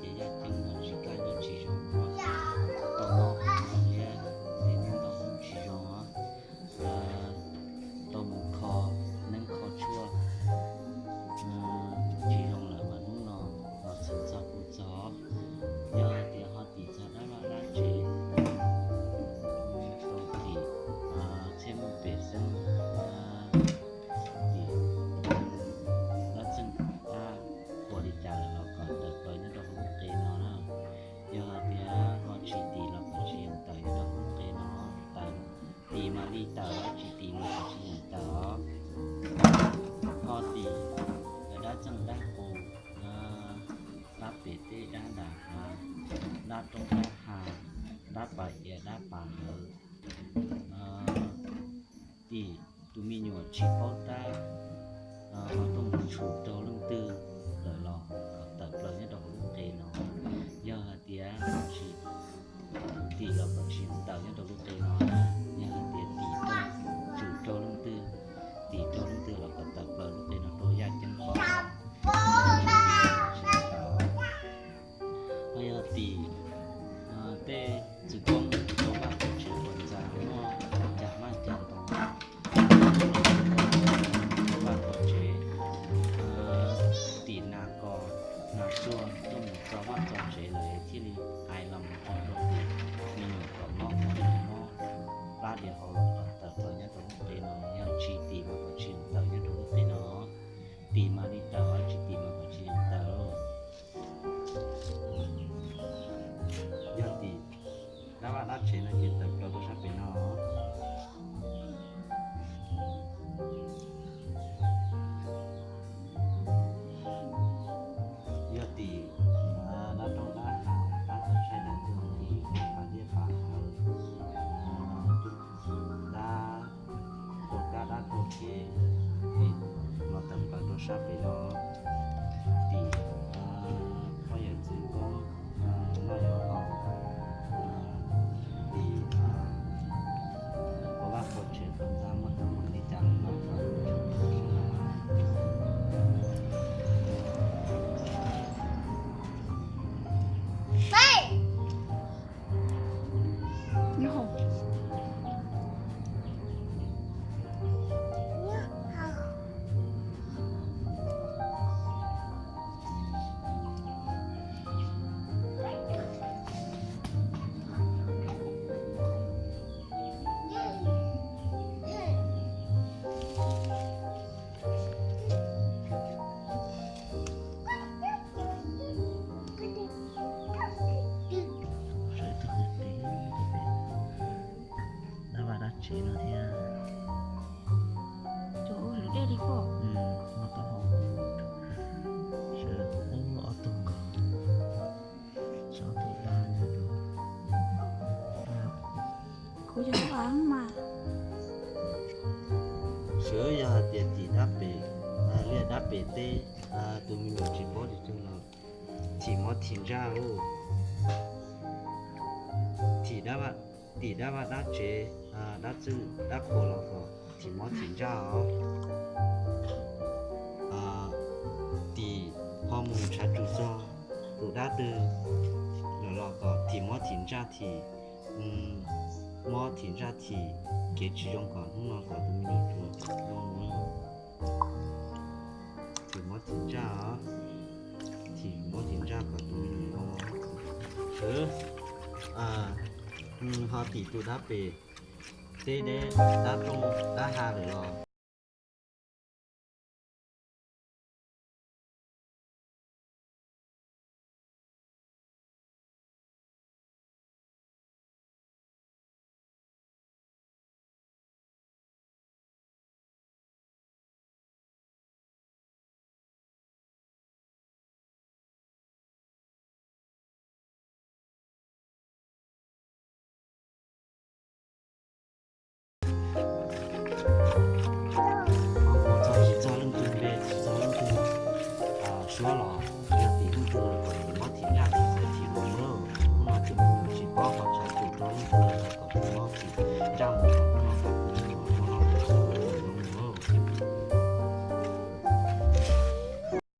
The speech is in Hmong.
Ces yaj ceeb no tsis kaj yeej tsis zoo, tau mob thiab, ces noj ntau yeej tsis zoo os. Tau mus kho neeb kho tshuaj tsis zoo lawm mas hnub no los txhawm txog kuv txog. Yog hais tias ho tim txog dab vaj dab tsev, tau tim txhiaj muaj pem xeeb, tim dab txeeg dab qhuas li cas lawm los kom tawm plaws nyob rau hauv lub qe no na. Yog hais tias ho tsis tim los kom tsis yeem tawm nyob rau hauv lub qe no, tawm, tim mam li tawm, tsis tim los kom tsis yeem tawm os. Ho tim dab txeeg dab qus, dab pem teb dab nram hav, dab roob dab hav, dab pas iav dab pas hawv, tim tus me nyuam tsis paub tab, ho tuaj mus tshum rau leej twg lawm los kom tawm plaws nyob rau hauv lub qe no. Yog hais tias tsis tim los kom tsis tawm nyob rau lub qe no. Yog hais tias tim rau, tshum rau leej twg, tim rau leej twg los kom tawm plaws lub qe no rau yaj ceeb pom. Ho yog tim tej txwv koob rau vaj rau tsev kom ntxa muaj cas maj cas ntoo, rau vaj rau tsev, tim nas kos nas tsuag tuaj mus txo vaj txo tsev lawm thiaj li hais los mus rau tim me nyuam kom mob mob mob plab diav hauv los kom tawm plaws nyob rau lub qe no. Yog tsis tim mas kom tsis tawm nyob rau lub qe no. Tim mam li tawm, tsis tim mas kom tsis tawm. Yog tim dab vaj dab tsev no ces tawm plaws rau sab pem no. Yog tim dab roob dab hav, dab txaus tshais dab txaus ntxim, pas liaj pas hawv, dab rau kab dab rau kev, es los tawm plaws rau sab pem no. Tim poj yawm txwv koob noj yuav haus, tim ua vaj ua tsev kom ntxa muaj teeb meem li cas los tawm plaws rau sab no. Sawv ib tug pem, ib tug pem, dab vaj dab tsev no thiab. Cov ua lwm dej li koj. Sawv ob tug, sawv ob tug dab. Kuv cov ua mas. Sawv yog hais tias tim dab pem, liaj dab pem teb, tus me nyuam tsis paub tsis tsawg los thim mob thim ntsaj. Thim, tim dab vaj dab tsev, dab txwj dab qhua los kom thim mob thim ntsaj os. Tim ho mus ntshav tsum txog tus dab twg lawm los kom thim mob thim ntsaj thim, mob thim ntsaj thim kev tsis zoo kom hnub no kom tus me nyuam tsuas zoo mus. Thim mob thim ntsaj os, thim mob thim ntsaj kom tus me nyuam zoo. Sawv ho tim tus dab pem teb deb, dab rooj dab ha lawm los